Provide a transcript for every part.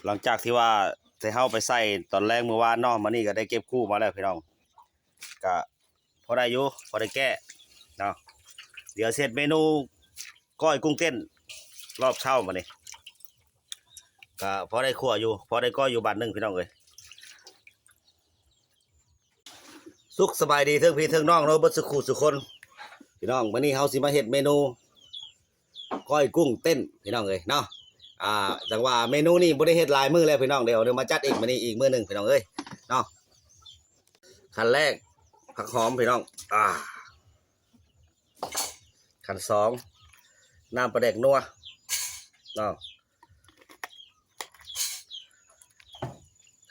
ຫຼັງຈາກທີ່ວ່າແຕ່ເຮົາໄປໃສ່ຕອນແລງມື້ວານເນາະ, ມື້ນີ້ກໍໄດ້ເກັບກູ້ມາແລ້ວພີ່ນ້ອງ, ກະພໍໄດ້ຢູ່ ພໍໄດ້ແກ້ເນາະ. ດຽວຊິເຮັດເມນູກ້ອຍກຸ້ງເຕັ້ນຮອບເຊົ້າມື້ນີ້, ກະພໍໄດ້ຂົ້ວຢູ່ ພໍໄດ້ກ້ອຍຢູ່ບາດໜຶ່ງພີ່ນ້ອງເອີຍ. ສຸກສະບາຍດີເທິງພີ່ເທິງນ້ອງເນາະ ເບິດສູ່ຄູ່ສູ່ຄົນ. ພີ່ນ້ອງ ມື້ນີ້ເຮົາຊິມາເຮັດເມນູກ້ອຍກຸ້ງເຕັ້ນພີ່ນ້ອງເອີຍເນາະ. ອ່າ ຈັ່ງວ່າເມນູນີ້ບໍ່ໄດ້ເຮັດຫຼາຍມື້ແລ້ວພີ່ນ້ອງ, ດຽວ ດຽວມາຈັດອີກມື້ນີ້ອີກມື້ໜຶ່ງພີ່ນ້ອງເອີຍເນາະ. ຂັ້ນແລກ ຜັກຫອມພີ່ນ້ອງ ອ່າ ຂັ້ນສອງ ນ້ຳປາແດກນົວເນາະ.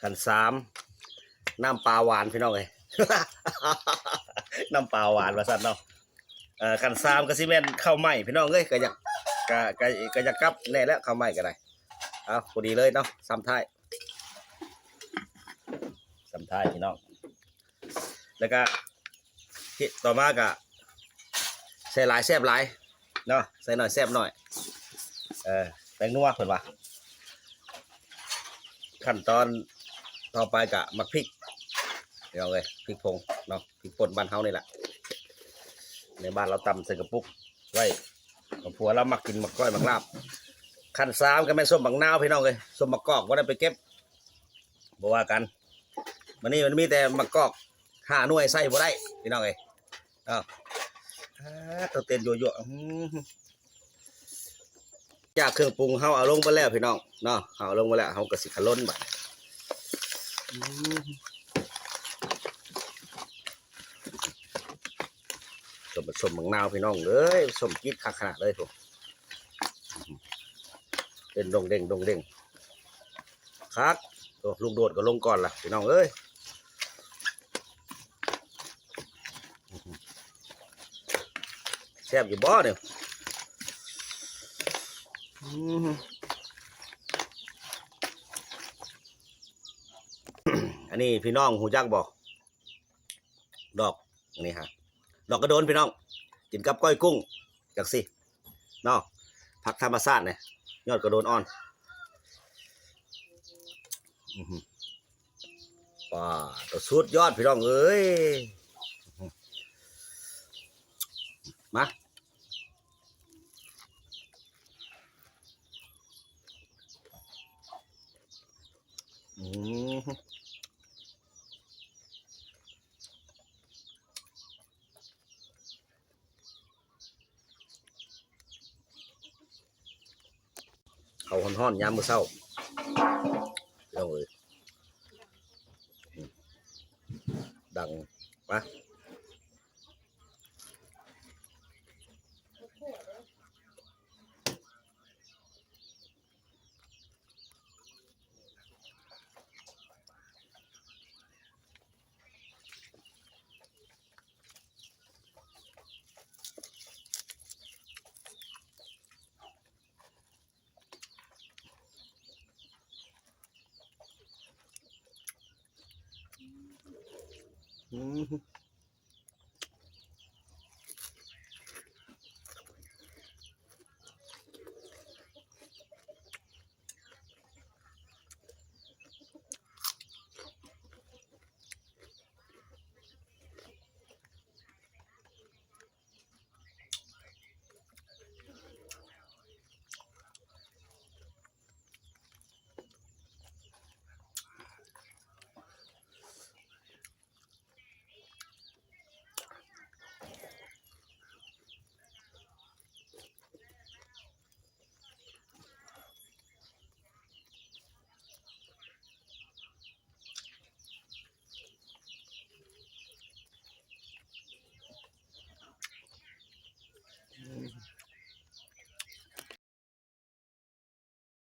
ຂັ້ນສາມ ນ້ຳປາຫວານພີ່ນ້ອງເອີຍ ນ້ຳປາຫວານວ່າຊັ້ນເນາະ. ເອີ ຂັ້ນສາມກໍຊິແມ່ນເຂົ້າໃໝ່ພີ່ນ້ອງເອີຍ, ກໍຢາກ ກໍ ກໍ ກໍຢາກກັບແດ່ແຫຼະ ເຂົ້າໃໝ່ກໍໄດ້. ເອົາ ພໍດີເລີຍເນາະ ຊ້ຳທ້າຍ ຊ້ຳທ້າຍພີ່ນ້ອງ. ແລ້ວກະ ຕໍ່ມາກະ ໃສ່ຫຼາຍແຊບຫຼາຍເນາະ ໃສ່ໜ້ອຍແຊບໜ້ອຍ ເອີ ແປ້ງນົວເພິ່ນວ່າ. ຂັ້ນຕອນຕໍ່ໄປກະໝາກພິກ ພີ່ນ້ອງເອີຍ ພິກຜົງເນາະ ພິກປົ່ນບ້ານເຮົານີ້ແຫຼະ, ໃນບ້ານລາວຕຳໃສ່ກະປຸກໄວ້ ເພາະຜົວລາວມັກກິນໝາກກ້ອຍໝາກລາບ. ຂັ້ນສາມກໍແມ່ນສົ້ມບັກນາວພີ່ນ້ອງເອີຍ, ສົ້ມບັກກອກບໍ່ໄດ້ໄປເກັບ ບໍ່ວ່າກັນ. ມື້ນີ້ມັນມີແຕ່ໝາກກອກຫ້າໜ່ວຍ ໃສ່ບໍ່ໄດ້ພີ່ນ້ອງເອີຍ. ອ້າວ ໂຕເຕັ້ນຍົວໆ ອືມ ຈາກເຄື່ອງປຸງເຮົາເອົາລົງໄປແລ້ວພີ່ນ້ອງເນາະ, ເຮົາເອົາລົງໄປແລ້ວ ເຮົາກໍຊິຂະຫຼົ່ນບາດ ອືມ ສົ້ມ ສົ້ມບັກນາວພີ່ນ້ອງເອີຍ, ສົ້ມຈີດຄັກຂະໜາດເລີຍພຸ້ນ ເຕັ້ນດົງເດັງ ດົງເດັງ ຄັກ. ໂອ້ ລູກໂດດກໍລົງກ່ອນລະພີ່ນ້ອງເອີຍ. ແຊບຢູ່ບໍ່ນີ້? ອືມ ອັນນີ້ພີ່ນ້ອງຮູ້ຈັກບໍ່? ດອກ ອັນນີ້ຮະ ດອກກະໂດນພີ່ນ້ອງ, ກິນກັບກ້ອຍກຸ້ງ ຈັ່ງຊີ້ເນາະ. ຜັກທຳມະຊາດນີ້ ຍອດກະໂດນອ່ອນ. ອືຫື ປາດ ສຸດຍອດພີ່ນ້ອງເອີຍ. ມາ ອືມ ເຂົ້າຮ້ອນໆ ຍາມມື້ເຊົ້າ ພີ່ນ້ອງເອີຍ ອືມ ດັງ ມາ. ອືມ.